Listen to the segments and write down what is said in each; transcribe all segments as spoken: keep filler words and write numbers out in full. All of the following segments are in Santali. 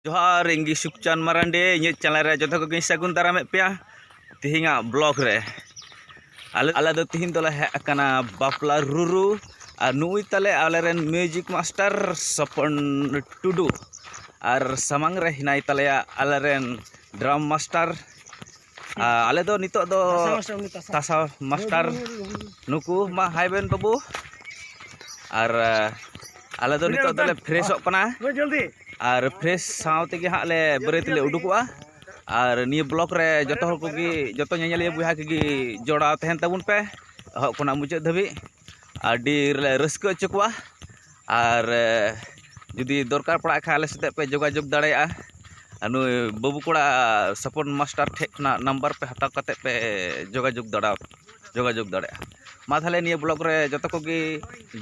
ᱡᱚᱦᱟᱨ, ᱤᱧ ᱜᱮ ᱥᱩᱠᱪᱟᱸᱫ ᱢᱟᱨᱟᱱᱰᱤ, ᱤᱧᱟᱹᱜ ᱪᱮᱱᱮᱞ ᱨᱮ ᱡᱚᱛᱚ ᱠᱚᱜᱮᱧ ᱥᱟᱹᱜᱩᱱ ᱫᱟᱨᱟᱢᱮᱫ ᱯᱮᱭᱟ᱾ ᱛᱮᱦᱮᱧᱟᱜ ᱵᱞᱚᱜ ᱨᱮ ᱟᱞᱮ, ᱟᱞᱮ ᱫᱚ ᱛᱮᱦᱮᱧ ᱫᱚᱞᱮ ᱦᱮᱡ ᱟᱠᱟᱱᱟ ᱵᱟᱯᱞᱟ ᱨᱩᱨᱩ, ᱟᱨ ᱱᱩᱭ ᱛᱟᱞᱮ ᱟᱞᱮᱨᱮᱱ ᱢᱤᱭᱩᱡᱤᱠ ᱢᱟᱥᱴᱟᱨ ᱥᱚᱯᱚᱱ ᱴᱩᱰᱩ, ᱟᱨ ᱥᱟᱢᱟᱝ ᱨᱮ ᱦᱮᱱᱟᱭ ᱛᱟᱞᱮᱭᱟ ᱟᱞᱮᱨᱮᱱ ᱰᱨᱟᱢ ᱢᱟᱥᱴᱟᱨ᱾ ᱟᱨ ᱟᱞᱮ ᱫᱚ ᱱᱤᱛᱚᱜ ᱫᱚ ᱛᱟᱥᱟ ᱢᱟᱥᱴᱟᱨ, ᱩᱱᱤ ᱛᱟᱥᱟ᱾ ᱛᱟᱥᱟ ᱢᱟᱥᱴᱟᱨ, ᱱᱩᱠᱩ ᱢᱟ ᱦᱟᱭ ᱵᱮᱱ ᱵᱟᱹᱵᱩ᱾ ᱟᱨ ᱟᱞᱮ ᱫᱚ ᱱᱤᱛᱚᱜ ᱫᱚᱞᱮ ᱯᱷᱨᱮᱥᱚᱜ ᱠᱟᱱᱟ᱾ ᱟᱨ ᱯᱷᱨᱮᱥ ᱥᱟᱶ ᱛᱮᱜᱮ ᱦᱟᱸᱜ ᱞᱮ ᱵᱟᱹᱨᱭᱟᱹᱛ ᱞᱮ ᱩᱰᱩᱠᱚᱜᱼᱟ᱾ ᱟᱨ ᱱᱤᱭᱟᱹ ᱵᱞᱚᱜ ᱨᱮ ᱡᱚᱛᱚ ᱦᱚᱲ ᱠᱚᱜᱮ, ᱡᱚᱛᱚ ᱧᱮᱧᱮᱞᱤᱭᱟᱹ ᱵᱚᱭᱦᱟ ᱠᱚᱜᱮ ᱡᱚᱲᱟᱣ ᱛᱟᱦᱮᱱ ᱛᱟᱵᱚᱱ ᱯᱮ ᱮᱦᱚᱵ ᱠᱷᱚᱱᱟᱜ ᱢᱩᱪᱟᱹᱫ ᱫᱷᱟᱹᱵᱤᱡ᱾ ᱟᱹᱰᱤ ᱞᱮ ᱨᱟᱹᱥᱠᱟᱹ ᱦᱚᱪᱚ ᱠᱚᱣᱟ᱾ ᱟᱨ ᱡᱩᱫᱤ ᱫᱚᱨᱠᱟᱨ ᱯᱟᱲᱟᱜ ᱠᱷᱟᱱ ᱟᱞᱮ ᱥᱟᱛᱮᱜ ᱯᱮ ᱡᱳᱜᱟᱡᱳᱜᱽ ᱫᱟᱲᱮᱭᱟᱜᱼᱟ᱾ ᱟᱨ ᱱᱩᱭ ᱵᱟᱹᱵᱩ ᱠᱚᱲᱟ ᱥᱚᱯᱚᱱ ᱢᱟᱥᱴᱟᱨ ᱴᱷᱮᱡ ᱠᱷᱚᱱᱟᱜ ᱱᱟᱢᱵᱟᱨ ᱯᱮ ᱦᱟᱛᱟᱣ ᱠᱟᱛᱮ ᱯᱮ ᱡᱳᱜᱟᱡᱳᱜᱽ ᱫᱟᱲᱮᱭᱟᱜᱼᱟ, ᱡᱳᱜᱟᱡᱳᱜᱽ ᱫᱟᱲᱮᱭᱟᱜᱼᱟ᱾ ᱢᱟ ᱛᱟᱦᱚᱞᱮ ᱱᱤᱭᱟᱹ ᱵᱞᱚᱜ ᱨᱮ ᱡᱚᱛᱚ ᱠᱚᱜᱮ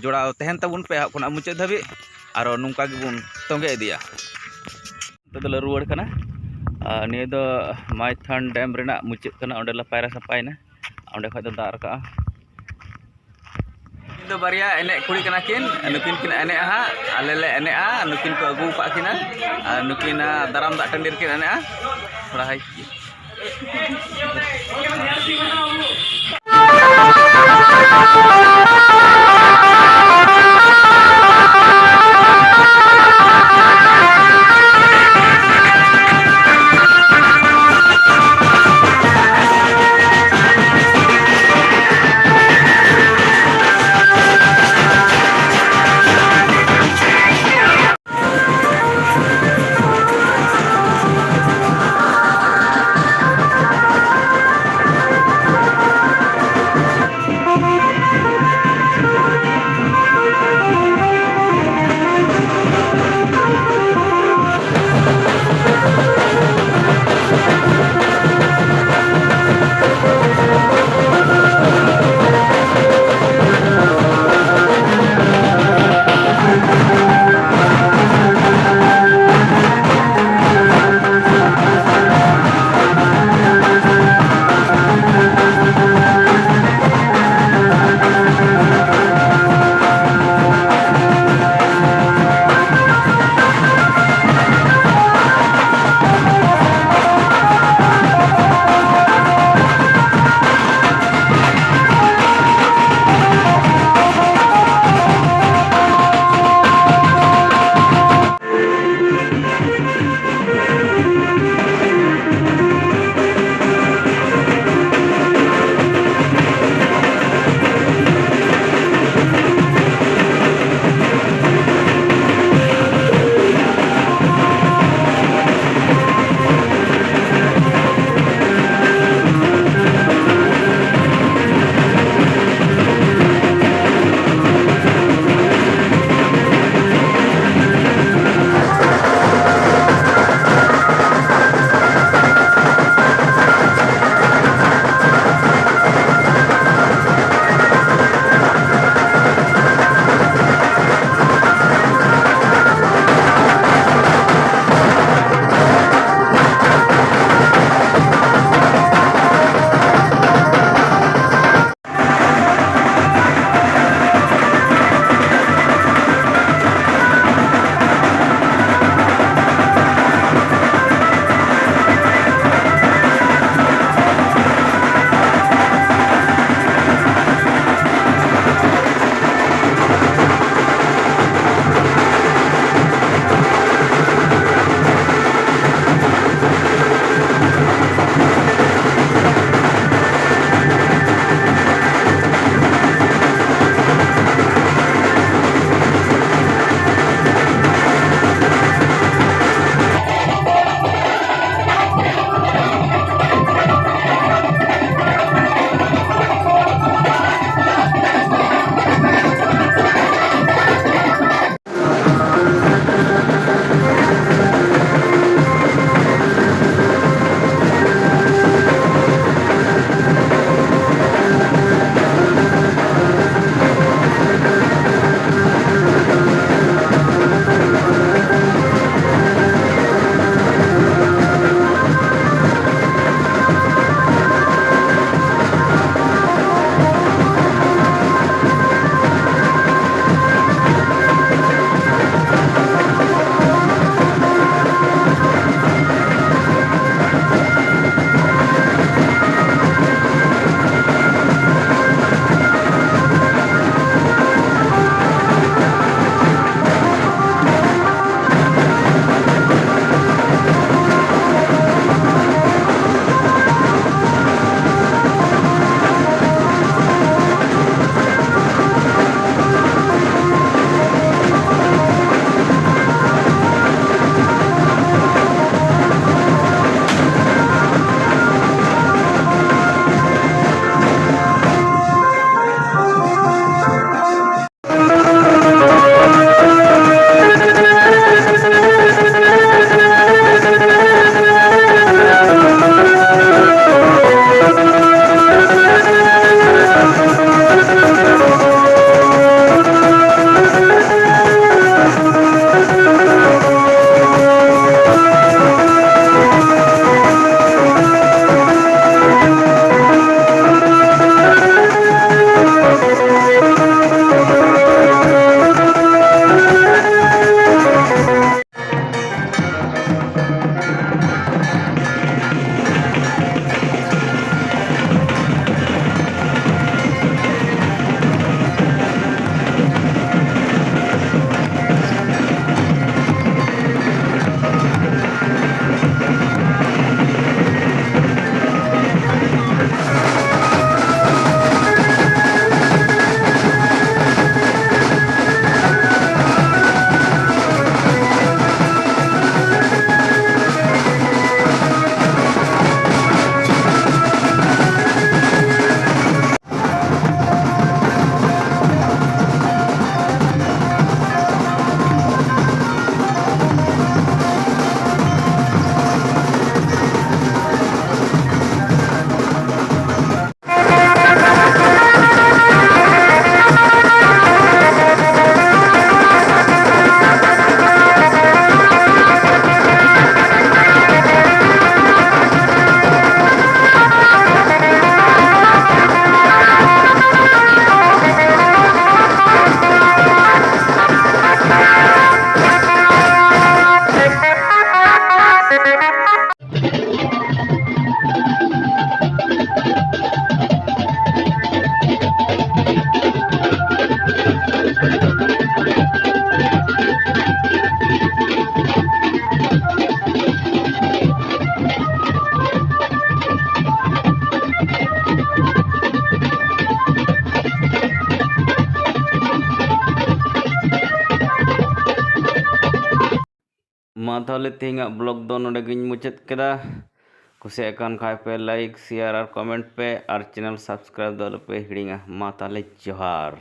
ᱡᱚᱲᱟᱣ ᱛᱟᱦᱮᱱ ᱛᱟᱵᱚᱱ ᱯᱮ ᱮᱦᱚᱵ ᱠᱷᱚᱱᱟᱜ ᱢᱩᱪᱟᱹᱫ ᱫᱷᱟᱹᱵᱤᱡ, ᱟᱨᱚ ᱱᱚᱝᱠᱟ ᱜᱮᱵᱚᱱ ᱛᱚᱸᱜᱮ ᱤᱫᱤᱭᱟ᱾ ᱱᱤᱛᱚᱜ ᱫᱚᱞᱮ ᱨᱩᱣᱟᱹᱲ ᱠᱟᱱᱟ᱾ ᱟᱨ ᱱᱤᱭᱟᱹ ᱫᱚ ᱢᱟᱭᱛᱷᱚᱱ ᱰᱮᱢ ᱨᱮᱱᱟᱜ ᱢᱩᱪᱟᱹᱫ ᱠᱟᱱᱟ, ᱚᱸᱰᱮ ᱞᱮ ᱯᱟᱭᱨᱟ ᱥᱟᱯᱷᱟᱭᱮᱱᱟ, ᱚᱸᱰᱮ ᱠᱷᱚᱡ ᱫᱚ ᱫᱟᱜ ᱨᱟᱠᱟᱵᱼᱟ᱾ ᱤᱧ ᱫᱚ ᱵᱟᱨᱭᱟ ᱮᱱᱮᱡ ᱠᱩᱲᱤ ᱠᱟᱱᱟ ᱠᱤᱱ, ᱱᱩᱠᱤᱱ ᱠᱤᱱ ᱮᱱᱮᱡᱼᱟ ᱦᱟᱸᱜ, ᱟᱞᱮ ᱞᱮ ᱮᱱᱮᱡᱼᱟ, ᱱᱩᱠᱤᱱ ᱠᱚ ᱟᱹᱜᱩ ᱟᱠᱟᱫ ᱠᱤᱱᱟ, ᱟᱨ ᱱᱩᱠᱤᱱ ᱫᱟᱨᱟᱢ ᱫᱟᱜ ᱴᱟᱺᱰᱤ ᱨᱮᱠᱤᱱ ᱮᱱᱮᱡᱼᱟ᱾ ᱛᱷᱚᱲᱟ ᱦᱟᱭ᱾ ᱛᱟᱦᱚᱞᱮ ᱛᱮᱦᱮᱧᱟᱜ ᱵᱞᱚᱜ ᱫᱚ ᱱᱚᱰᱮ ᱜᱤᱧ ᱢᱩᱪᱟᱹᱫ ᱠᱮᱫᱟ᱾ ᱠᱩᱥᱤᱭᱟᱜ ᱠᱟᱱ ᱠᱷᱟᱡ ᱯᱮ ᱞᱟᱭᱤᱠ, ᱥᱮᱭᱟᱨ ᱟᱨ ᱠᱚᱢᱮᱱᱴ ᱯᱮ, ᱟᱨ ᱪᱮᱱᱮᱞ ᱥᱟᱵᱥᱠᱨᱟᱭᱤᱵ ᱫᱚ ᱟᱞᱚᱯᱮ ᱦᱤᱲᱤᱧᱟ᱾ ᱢᱟ ᱛᱟᱦᱚᱞᱮ ᱡᱚᱦᱟᱨ᱾